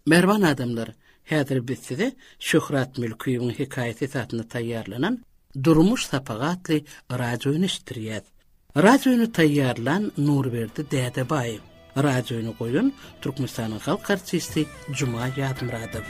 Mähriban adamlar, häzir biz size Şöhrat Mülkiýewiň hekaýasy esasynda taýýarlanan Durmuş sapagy atly radioýny eşitdirýäs. Radioýny taýýarlan Nurberdi Dädebaýew. Radioýny goýan Türkmenistanyň halk artisti Juma Ýazmyradow.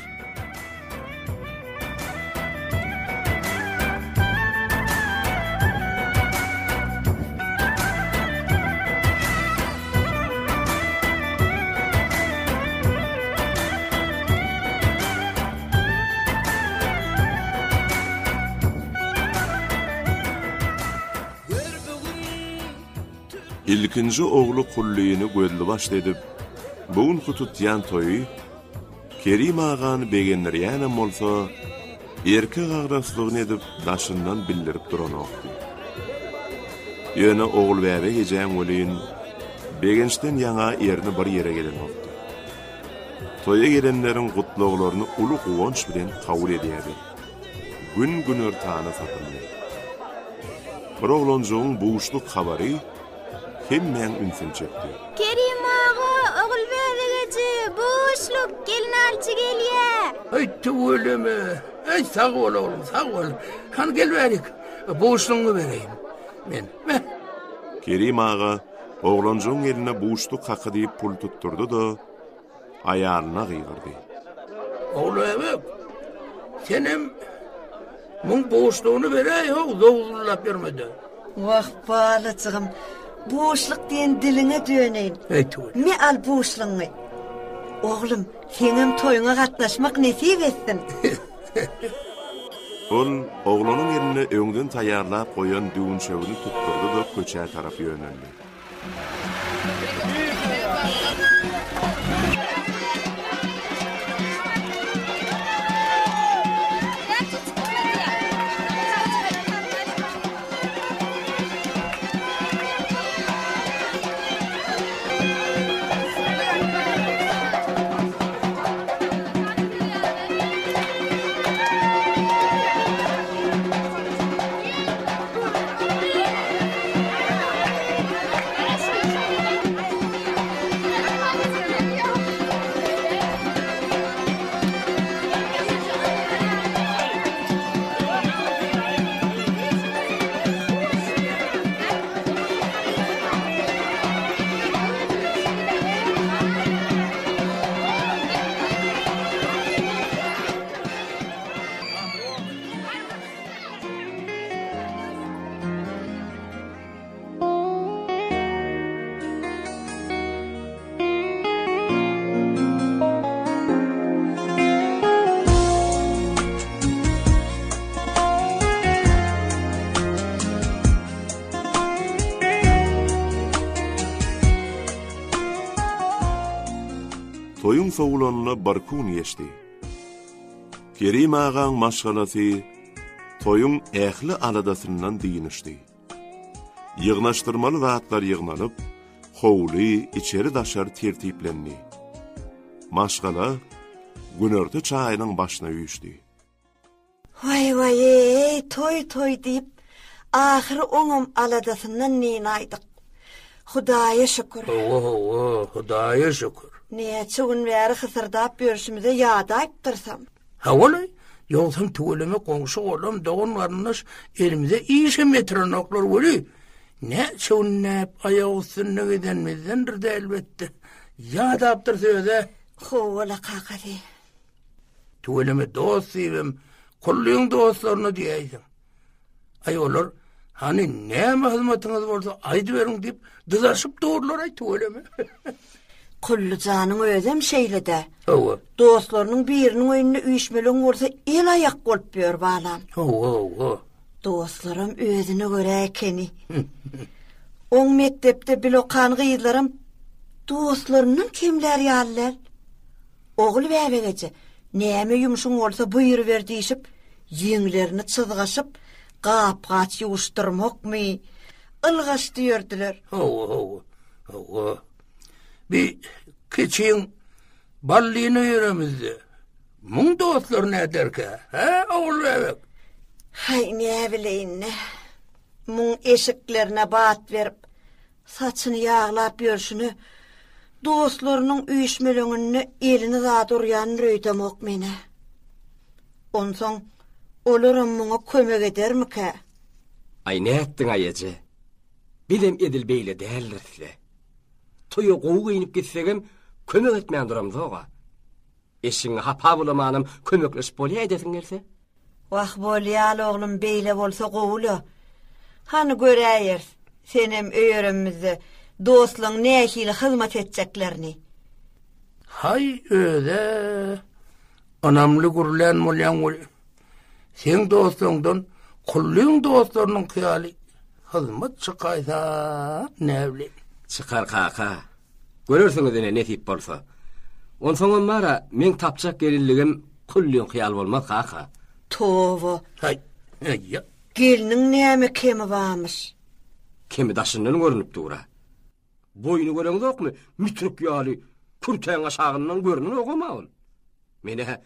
Ilkinji ogly Kullyny gözli-başly edip, bu günki tutýan toýy Kerim agany begendirýänem bolsa, erkek agraslygyny edip daşyndan bildirip duranokdy. Ýöne Ogulbäbek ejäň welin, begençden ýaňa erni bir ýere gelenokdy. Toýa gelenleriň gutlaglaryny uly guwanç bilen kabul edýärdi. Gün günortana sapyldy. Bir oglanjygyň buşluk habary hemmäň ünsüni çekdi. Kerim aga, Ogulbäbek eje, buşluk, gelnalyjy gelýä! Eý, tüweleme! Eý, sag bol, oglum, sag bol! Hany, gel bärik, buşlugyňy bereýin. Men, me! Kerim aga oglanjygyň eline buşluk haky diýip pul tutdurdy-da, aýalyna gygyrdy. Ogulbäbek, senem muň buşlugyny beräý-how, zowzullap ýörme-de. Wah, balajygym, buşluk diýen diliňe döneýin. Eý, tüweleme. Me al buşlugyňy. Oglum, seňem toýuňa gatnaşmak nesip etsin. Ol oglanyň eline öňden taýýarlap goýan düwünçegini tutdurdy-da köçä tarap ýöneldi. Toýuň sowulanyna birki gün geçdi. Kerim agaň maşgalasy toýuň ähli aladasyndan dynyşdy. Ýygnaşdyrmaly zatlar ýygnalyp, howly içeri-daşary tertiplendi. Maşgala günorta çaýynyň başyna üýşdi. Waý-waý-eý, toý-toý diýip, ahyry oňam aladasyndan dynaýdyk. Hudaýa şükür. Hawa, hawa, Hudaýa şükür. Näçe gün bäri hysyrdap ýörşümize ýadaýypdyrsam. Hawa-laý, ýogsam tüweleme goňşy-golam, dogan-garyndaş elimize işem ýetirenoklar weli, näçe günläp aýak üstünde gezenimizdendir-dä elbetde. Ýadapdyrys öz-ä. Hawa-la, kakasy. Tüweleme dost diýibem, Kullyň dostlaryna diýäýseň. Aý olar, hany näme hyzmatyňyz bolsa aýdyberiň diýip, dyzaşyp durlar-aý tüweleme. Kully janyň özem şeýle-dä. Hawa. Dostlarynyň biriniň öýünde üýşmeleň bolsa el-aýak bolup ýör balam. Hawa, hawa. Dostlaram özüne görä ekeni. Oň mekdepde bile okan gyzlaram dostlaryndan kemlär ýaly däl. Ogulbäbek eje, näme ýumşuň bolsa buýruber diýşip, ýeňlerini çyzgaşyp, gap-gaç ýuwuşdyrmakmy, ylgaşdy ýördüler. Hawa, hawa, hawa. Bi kiçiň Ballyny öýeremizde, muň dostlary näderkä, hä, Ogulbäbek? Haý, näbileýin-dä. Muň eşiklerine bat berip, Saçyny ýaglap ýörşüne. Dostlarynyň üýşmeleňinde elini zat urýandyr öýdemok men-ä. Onsoň olaram muňa kömek edermikä? Aý nätdiň-aý eje? Bizem edil beýle däldiris-le. Toýa gowy geýnip gitsegem, kömek etmän duramzog-a. Eşigiňi hapa bulamanam kömekleşip bolýa edesiň gelse. Wah bolýaly oglum beýle bolsa gowula. Hany göräýeris senem öýeremizde dostlaň nähili hyzmat etjeklerini. Haý özä ynamly gürlän bolýaň weli. Seň dostlaňdan Kullyň dostlarynyňky ýaly hyzmat çykaýsa näbileýin. Çykar kaka. Görersiňiz ine nesip bolsa. Onsoňam bar-a, meň tapjak gelinligim Kullyňky ýaly bolmaz kaka. Toba. Haý, eýýa. Gelniň näme kemi barmyş? Kemi daşyndan görnüp dur-a. Boýuny göreňzokmy, mütrük ýaly, kürtäň aşagyndan görnenogam-a ol. Men-ä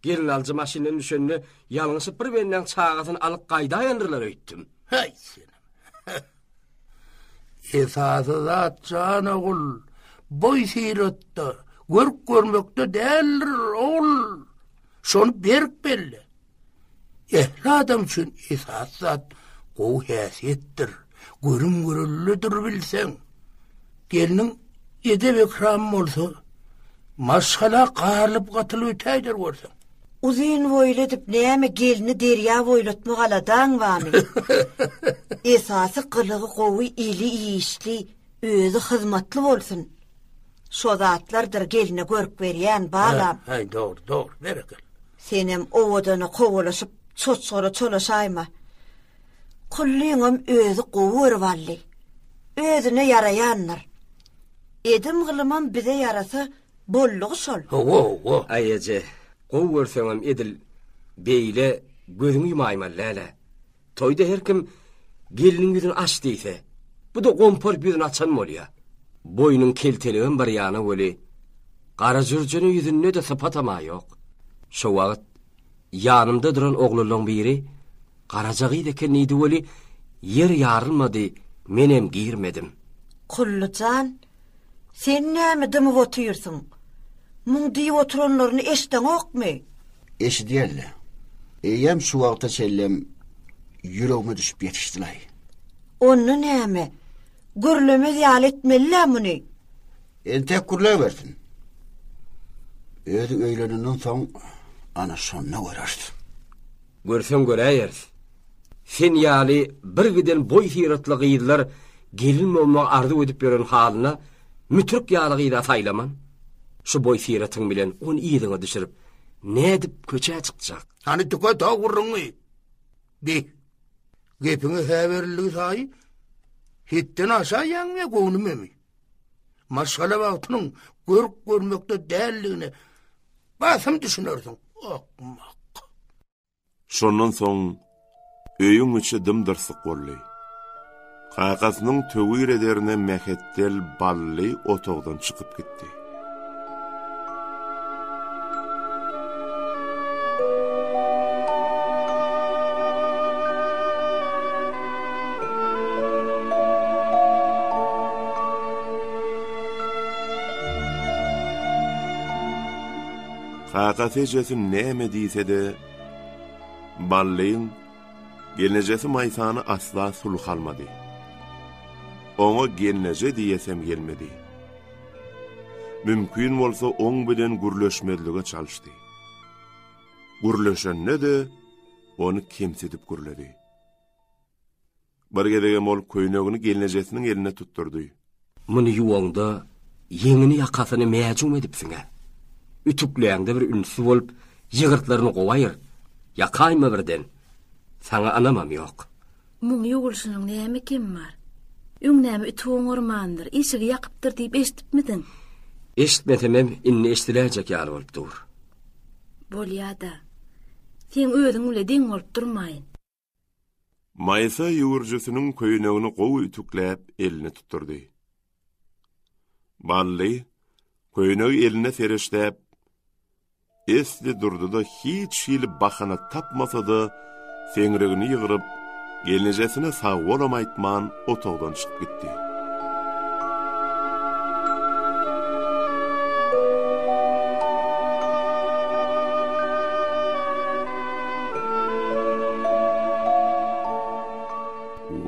gelnaljy maşyndan düşende ýalňyşyp bir bendäň çagasyny alyp gaýdaýandyrlar öýtdüm. Häý, senem. Esasy zat jan ogul, boý-syratda, görk-görmekde däldir, ogul. Şony berk belle. Ähli adam üçin esasy zat gowy häsiýetdir, görüm-görüllidir bilseň. Gelniň edep-ekramy bolsa, maşgala garylyp-gatylyp ötäýder görseň. Uzyn boýly edip näme gelni derýa boýlatmak aladaň barmy? Esasy gylygy gowy, eli işli, özi hyzmatly bolsun. Şo zatlardyr gelne görk berýän, balam. Häý, dogry, dogry, berekella. Senem owadana kowalaşyp çoçgara çolaşaýma. Kullyňam özi gowy görüp aldy. Özüne ýaraýandyr. Edim-gylymam bize ýarasa boldugy şol. Hawa, hawa. Aý eje, gowy görseňem edil beýle gözüňi ýumaýmaly däl-ä. Toýda her kim gelniň ýüzüni aç diýse, bu-da gomparyp ýüzüni açan bolýa. Boýnuň kelteligem bir ýana weli, garajürjene ýüzünde-de sypatam-a ýok. Şo wagt ýanymda duran oglanlaň biri Garaja gyz eken diýdi weli, ýer ýarylmady, menem girmedim. Kully jan, sen näme dymyp otyrsyň? Muň diýip oturanlaryny eşdeňokmy? Eşidýän-le. Eýýäm şu wagta çenlem ýüregime düşüp ýetişdilaý. Onda näme? Gürlemez ýaly etmeli-dä muny. Entek gürläbersin. Özi öýlenenden soň ana şonda göreris. Görseň göräýeris. Sen ýaly bir giden boý-syratly gyzlar gelin bolmagy arzuw edip ýören halyna mütrük ýaly gyz-a saýlaman. Şu boý-syratyň bilen ony yzyňa düşürip, nädip köçä çykjak? Hany tüket-a gürrüňi. Bi, gepiňe hä berildigi saýy hetden aşaýýaň ýa göwnümemi? Maşgala bagtynyň görk-görmekde däldigine basym düşünersiň, akmak. Şondan soň öýüň içi dym-dyrslyk boldy. Kakasynyň töwir ederine mähetdel Bally otagdan çykyp gitdi. Kakasy ejesi näme diýse-de, Ballyň gelnejesi Maýsany asla sulhy almady. Oňa gelneje diýesem gelmedi. Mümkin bolsa oň bilen gürleşmezlige çalyşdy. Gürleşende-de ony kemsidip gürledi. Bir gezegem ol köýnegini gelnejesiniň eline tutdurdy. Muny ýuwaňda ýeňini-ýakasyny mäjum edipsiň-ä. Ütükläňde bir ünsli bolup, ýygyrtlaryny gowy aýyr. Ýakaýma birden. Saňa ynamam ýok. Muň ýuwulşynyň näme kemi bar? Öň näme ütük oňarmandyr, işigi ýakypdyr diýip eşidipmidiň? Eşitmesemem, indi eşidiläýjek ýaly bolup dur. Bolýa-da. Seň özüň bile deň bolup durmaýyn. Maýsa ýüwürjisiniň köýnegini gowy ütükläp eline tutdurdy. Bally köýnegi eline sereşläp, esli durdy-da hiç hili bahana tapmasa-da, seňrigini ýygryp, gelnejesine sagbolam aýtman otagdan çykyp gitdi.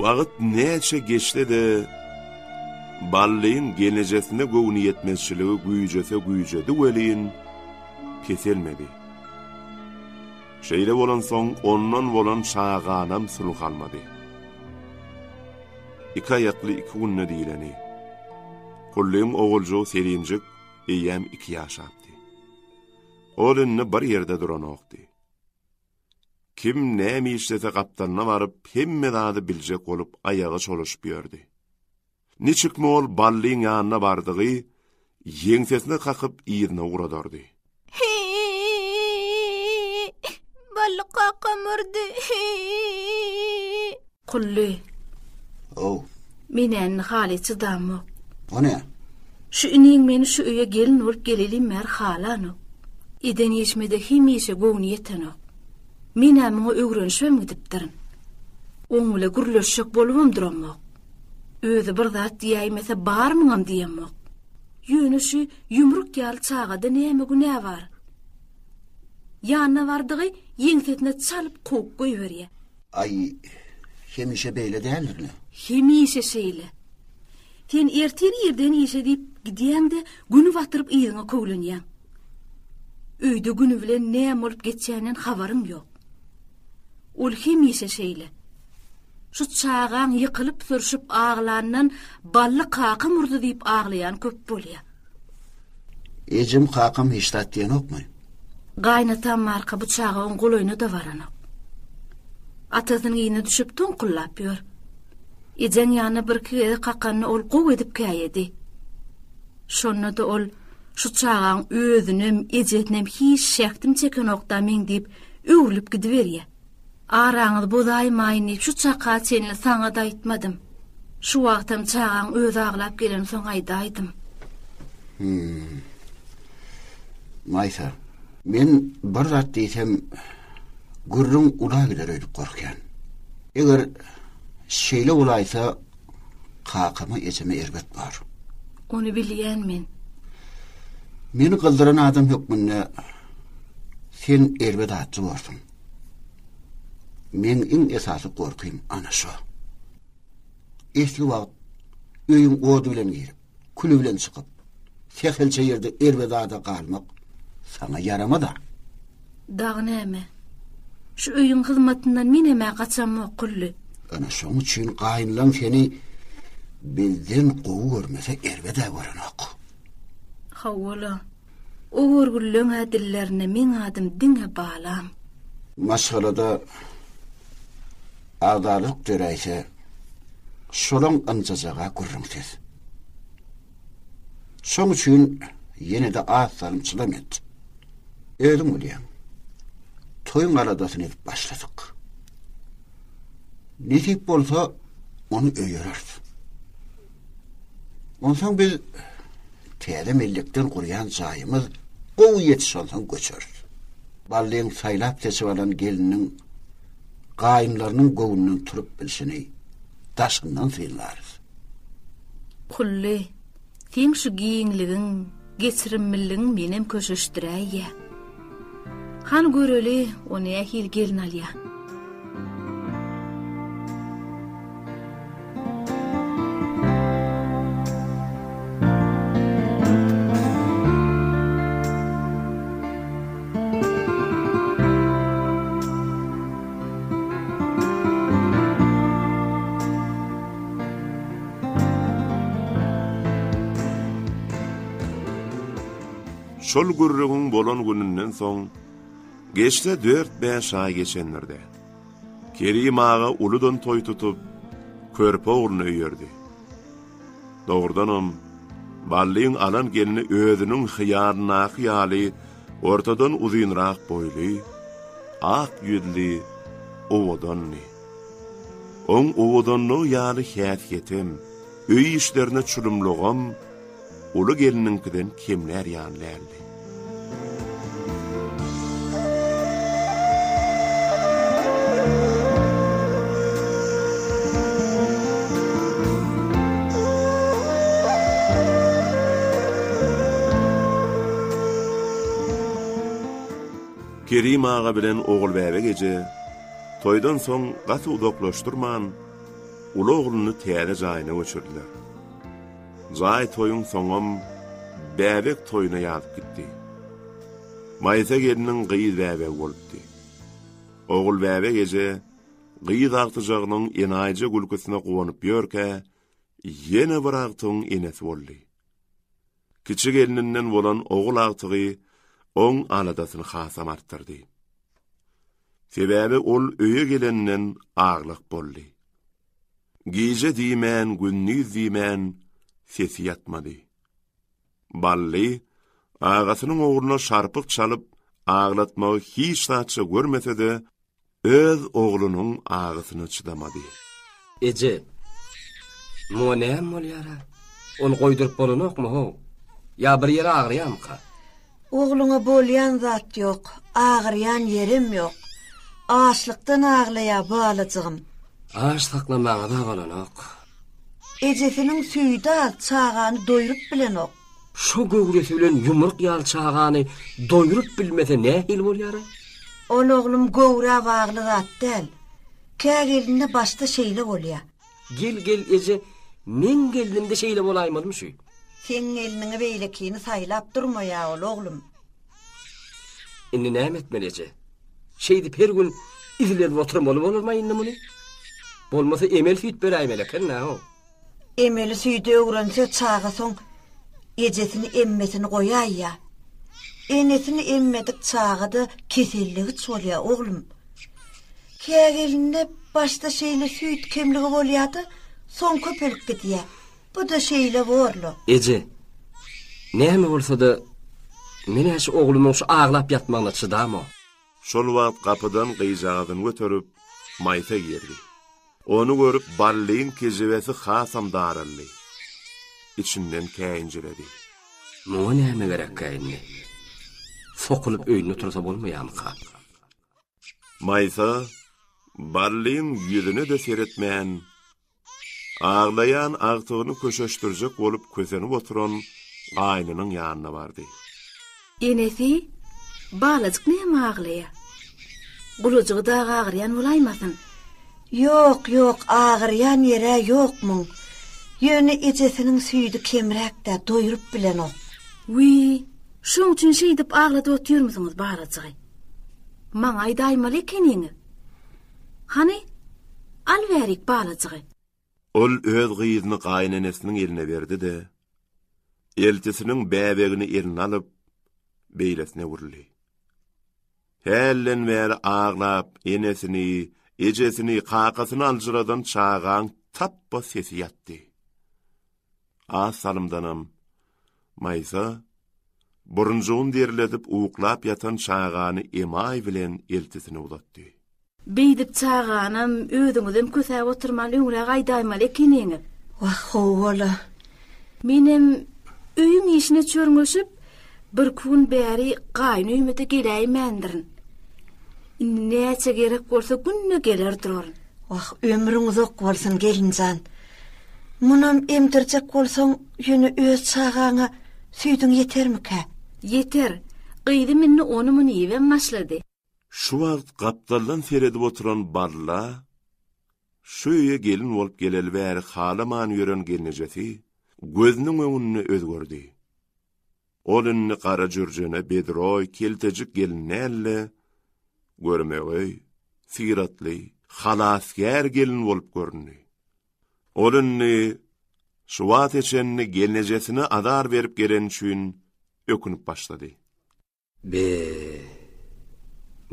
Wagt näçe geçse-de, Ballyň gelnejesine göwnüýetmezçiligi güýjese güýjedi welin, peselmedi. Şeýle bolansoň, ondan bolan çaganam sulh almady. Iki aýakly iki günde diýleni. Kullyň oguljygy Selimjik eýýäm iki ýaşapdy. Ol indi bir ýerde duranokdy. Kim näme işlese gapdalyna baryp, hemme zady biljek bolup aýaga çolaşyp ýördi. Niçikmi ol Ballyň ýanyna bardygy, ýeňsesine kakyp yzyna ugradardy. Bally kakam urdy. Kully. Ow. Men indi haly çydamok. O ne? Şu iniň meni şu öýe gelin bolup gelelim bäri halanok. Eden işime-de hemişe göwni ýetenok. Men-ä muňa öwrenişibem gidipdirin. Oň bile gürleşjek bolubam duramok. Özi bir zat diýäýmese barmyňam diýemok. Ýöne şu ýumruk ýaly çagada näme günä bar? Ýanyna bardygy ýeňsesine çalyp kowup goýberýär. Aý, hemişe beýle däldir-le? Hemişe şeýle. Sen ertir irden işe diýip gidýäň-de, güni batyryp yzyňa köwlenýäň. Öýde güni bilen näme bolup geçýäninden habaryň ýok. Ol hemişe şeýle. Şu çagaň ýykylyp-sürşüp aglandan Bally kakam urdy diýip aglaýan köp bolýa. Ejem kakam hiç zat diýenokmy? Gaýynatam barka bu çaga oň golaýyna-da baranok. Atasynyň yzyna düşüp toňkullap ýör. Ejeň ýanyna birki gezek kakanda ol gowy edip käýedi. Şonda-da ol şu çagaň özünem, ejesinem hiç şähdim çekenok-da meň diýip öwrülip gidiberýä. Araňyzy bozaýmaýyn diýip şu çaka çenli saňa-da aýtmadym. Şu wagtam çagaň özi aglap gelensoň aýdaýdym. Hum. Maýsa, men bir zat diýsem, gürrüň ula gider öýdüp gorkýan. Eger şeýle bolaýsa, kakama, ejeme erbet bar. Ony bilýän men. Meni gyzdyran adam hökmünde sen erbet atly borsuň. Meň iň esasy gorkym ana şo. Esli wagt öýüň ody bilen girip, küli bilen çykyp, sähelçe ýerde erbet ada galmak saňa ýaramaz-a. Dagy näme? Şu öýüň hyzmatyndan menem-ä gaçamok, Gully. Ana şoň üçin gaýynlaň seni bizden gowy görmese erbed-ä görenok. Hawa-la. O görgülileň-ä dillerinde meň adym diňe Balam. Maşgalada agzalyk döräýse, şolaň ynjajaga gürrüňsiz. Şoň üçin ýene-de az salym çydam et. Özüň bilýäň, toýuň aladasyny edip başladyk. Nesip bolsa, ony öýereris. Onsoň biz täze mellekden gurýan jaýymyz gowy ýetişonsoň göçeris. Ballyň saýlap-seçip alan gelniniň gaýynlarynyň göwnünden turup bilşini daşyndan synlarys. Kully, seň şu giňligiň, geçirimliligiň menem köşeşdiräýýä. Hany göreli, o nähili gelin alýa. Şol gürrüňiň bolan gününden soň, geçse dört-bäş aý geçendir-dä. Kerim aga uludan toý tutup, körpe ogluny öýerdi. Dogrudanam, Ballyň alan gelni özüniň hyýalyndaky ýaly ortadan uzynrak boýly, ak ýüzli, owadandy. Oň owadanlygy ýaly häsiýetem, öý işlerine çulumlygam uly gelniňkiden kemlär ýaly däldi. Kerim aga bilen Ogulbäbek eje toýdan soň gaty uzaklaşdyrman, uly ogluny täze jaýyna göçürdiler. Jaý toýuň soňam bäbek toýuna ýazyp gitdi. Maýsa gelniň gyz bäbegi bolupdy. Ogulbäbek eje gyz agtyjagynyň enaýyja gülküsine guwanyp ýörkä, ýene bir agtygyň enesi boldy. Kiçi gelninden bolan ogul agtygy oň aladasyny hasam artdyrdy. Sebäbi ol öýe gelenden aglak boldy. Gije diýmän, gündiz diýmän sesi ýatmady. Bally agasynyň ogluna şarpyk çalyp aglatmagy hiç zatça görmese-de, Öz oglunyň agysyna çydamady. Eje, muňa näme bolýar-a? Ony goýduryp bolanokmy-how? Ýa bir ýeri agyrýarmyka? Ogluňa bolýan zat ýok, agyrýan ýerem ýok. Açlykdan aglaýar balajygym. Aç saklamaga-da bolanok. Ejesiniň süýdi az, çagany doýrup bilenok. Şo göwresi bilen ýumruk ýaly çagany doýrup bilmese nähili bolýar-a? Ol oglum göwrä bagly zat däl. Kä gelinde başda şeýle bolýa. Gel gel eje meň gelnimde şeýle bolaýmalymy şu? Seň gelniňi beýlekini saýlap durmaýa ol oglum. Indi näme etmeli eje? Şeýdip her gün izledip oturmaly bolarmaý indi muny? Bolmasa emel süýt beräýmeli eken-dä-ow. Emeli süýdi öwrense çaga soň ejesini emmesini goýaýýa. Enesini emmedik çaga-da kesellegiç bolýa oglum. Kä gelinde başda şeýle süýt kemligi bolýa-da, soň köpelip gidýä. Bu-da şeýle borla. Eje, näme bolsa-da, men-ä şu oglumyň şu aglap ýatmagyna çydamok. Şol wagt gapydan gyzjagazyny göterip, Maýsa girdi. Ony görüp, Ballyň kejebesi hasam daraldy. Içinden käýinjiredi. Muňa näme gerekkä indi? Sokulyp öýünde otursa bolmaýarmyka? Maýsa Ballyň ýüzüne-de seretmän, Aglaýan agtygyny köşeşdirjek bolup kösenip oturan gaýnynyň ýanyna bardy. Enesi, balajyk näme aglaýa? Gulajygy dagy agyrýan bolaýmasyn? Ýok, ýok, agyrýan ýer-ä ýok muň. Ýöne ejesiniň süýdi kemräk-dä, doýrup bilenok. Wiý, şoň üçin şeýdip agladyp otyrmysyňyz balajygy? Maňa aýdaýmaly ekeniňiz. Hany, al bärik balajygy. Ol öz gyzyny gaýynenesiniň eline berdi-de, eltisiniň bäbegini eline alyp, beýlesine öwrüldi. Hälden bäri aglap, enesini, ejesini, kakasyny aljyradan çagaň tapba sesi ýatdy. Az salymdanam Maýsa burunjygyny derledip uklap ýatan çagany emaý bilen eltisine uzatdy. Beýdip çaganam, özüňizem kösäp oturman öňräk aýdaýmaly ekeniňiz. Wah, hawa-la. Menem öýüň işine çörňeşip, birki gün bäri gaýyn öýüme-de geläýmändirin. Indi näçe gerek bolsa günde geler duraryn. Wah, ömrüň uzak bolsun, gelinjan. Munam emdirjek bolsaň, ýöne öz çagaňa süýdüň ýetermikä? Ýeter. Gyzym indi ony-muny iýibem başlady. Şu wagt gapdaldan seredip oturan Balla şu öýe gelin bolup geleli bäri halaman ýören gelnejesi gözüniň öňünde özgerdi. Ol indi gara jürjene bedroý, keltejik gelin däl-de, görmegeý, syratly, halasgär gelin bolup göründi. Ol indi şu wagta çenli gelnejesine azar berip geleni üçin ökünip başlady. Be,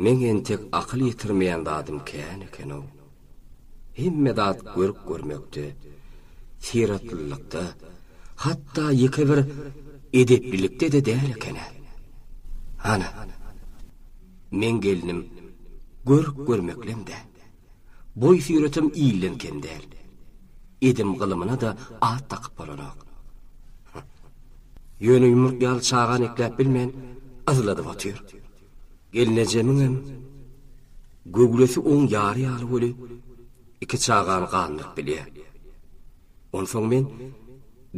meň entek akyl ýetirmeýän zadym kän eken-ow. Hemme zat görk-görmekde, syratlylykda, hatda ýeke bir edeplilikde-de däl eken-ä. Hana, meň gelnim görk-görmeklem däl. Boý-syratam ilden kem däl. Edim-gylymyna-da at dakyp bolanok. Ýöne ýumruk ýaly çagany ekläp bilmän, yzladyp otyr. Gelnejemiňem göwresi oň ýary ýaly weli, iki çagany gandyryp bilýär. Onsoň men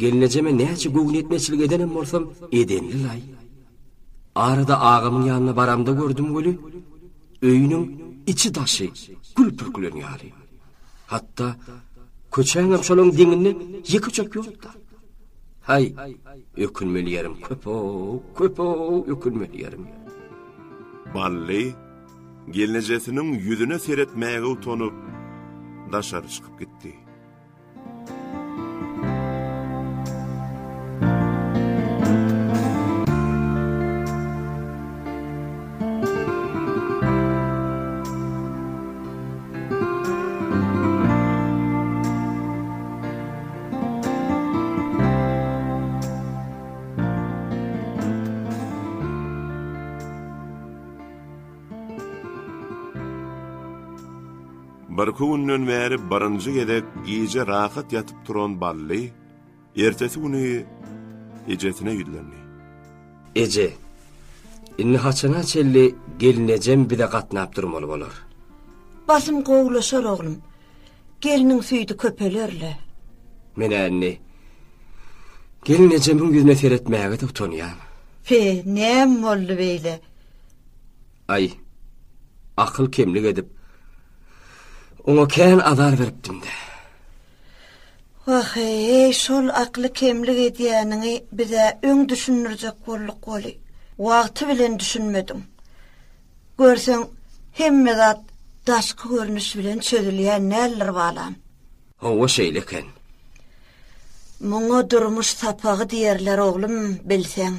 gelnejeme näçe göwnüýetmezçilik edenem bolsam, edenli-laý. Arada agamyň ýanyna baramda gördüm weli, öýüniň içi-daşy gül pürkülen ýaly. Hatda. Köçäňem şolaň deňinde ýeke çöp ýok-da. Haý, ökünmeli ýerim köp-ow, köp-ow ökünmeli ýerim. Bally gelnejesiniň ýüzüne seretmäge utanyp, daşary çykyp gitdi. Birki günden bäri birinji gezek gije rahat ýatyp turan Bally ertesi güni ejesine ýüzlendi. Eje, indi haçana çenli gelnejem bize gatnap durmaly bolar? Basym gowulaşar oglum. Gelniň süýdi köpeler-le. Men-ä indi gelnejemiň ýüzüne seretmäge-de utanýan. Pe, näme boldy beýle? Aý, akyl kemlik edip, oňa kän azar beripdim-dä. Wah-eý, şol akly kemlik edýäniňi biz-ä öň düşündirjek bolduk weli, wagty bilen düşünmediň. Görseň, hemme zat daşky görnüş bilen çözülýän däldir, balam. Hawa, şeýle eken. Muňa durmuş sapagy diýerler, oglum, bilseň.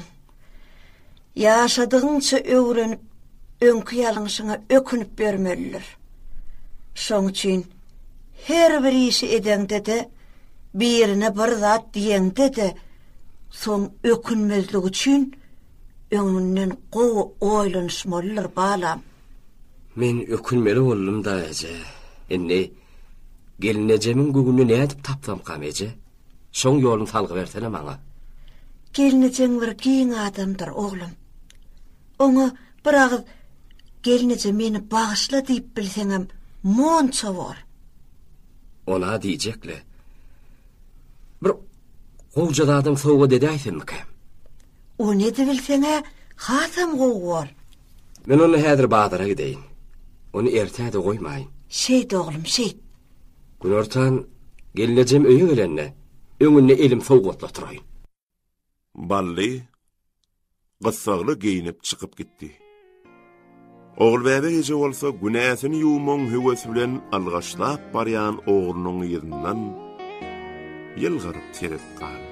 Ýaşadygyňça öwrenip, öňki ýalňyşyňa ökünip ýörmelidir. Şoň üçin her bir işi edeňde-de, birine bir zat diýeňde-de, soň ökünmezlik üçin öňünden gowy oýlanyşmalydyr, balam. Men ökünmeli boldum-da, eje. Indi gelnejemiň göwnüni nädip tapsamkam, eje? Şoň ýoluny salgy bersene maňa. Gelnejeň bir giň adamdyr, oglum. Oňa bir agyz Gelneje meni bagyşla diýip bilseňem monça bor. Ona diýjek-le. Bir gowja zadam sowgat edäýsemmikäm? Ony edibilseň-ä hasam gowy bor. Men onda häzir bazara gideýin. Ony ertä-de goýmaýyn. Şeýt, oglum, şeýt. Günortan gelnejem öýe gelende, öňünde elim sowgatly oturaýyn. Bally gyssagly geýnip çykyp gitdi. Ogulbäbek eje bolsa günäsini ýuwmagyň höwesi bilen ylgaşlap barýan oglunyň yzyndan ýylgyryp seredip galdy.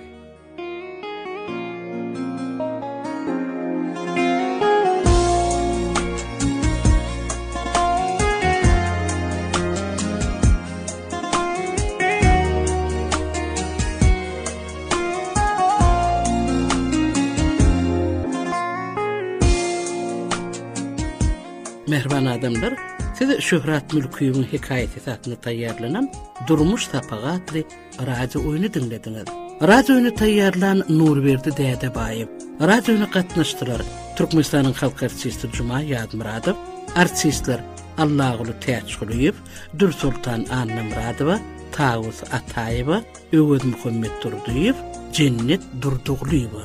Mähriban adamlar, siz Şöhrat Mülkiýewiň hekaýasy esasynda taýýarlanan Durmuş sapagy atly Radio oýny diňlediňiz. Radio oýny taýýarlan Nurberdi Dädebaýew. Radio oýna gatnaşdylar Türkmenistanyň halk artisti Juma Ýazmyradow, artistler Allaguly Täçgulyýew, Dürsoltan Annamyradowa, Tawus Ataýewa, Öwezmuhammet Durdyýew, Jennet Durdygulyýewa.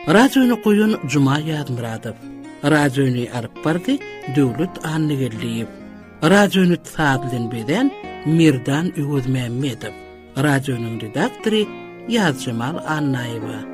Radio oýny goýan Juma Ýazmyradow. Radio oýny alyp bardy Döwlet Annageldiýew. Radiony saz bilen bezän Merdan Öwezmämmedow. Radionyň redaktory Ýazjemal Annaýewa.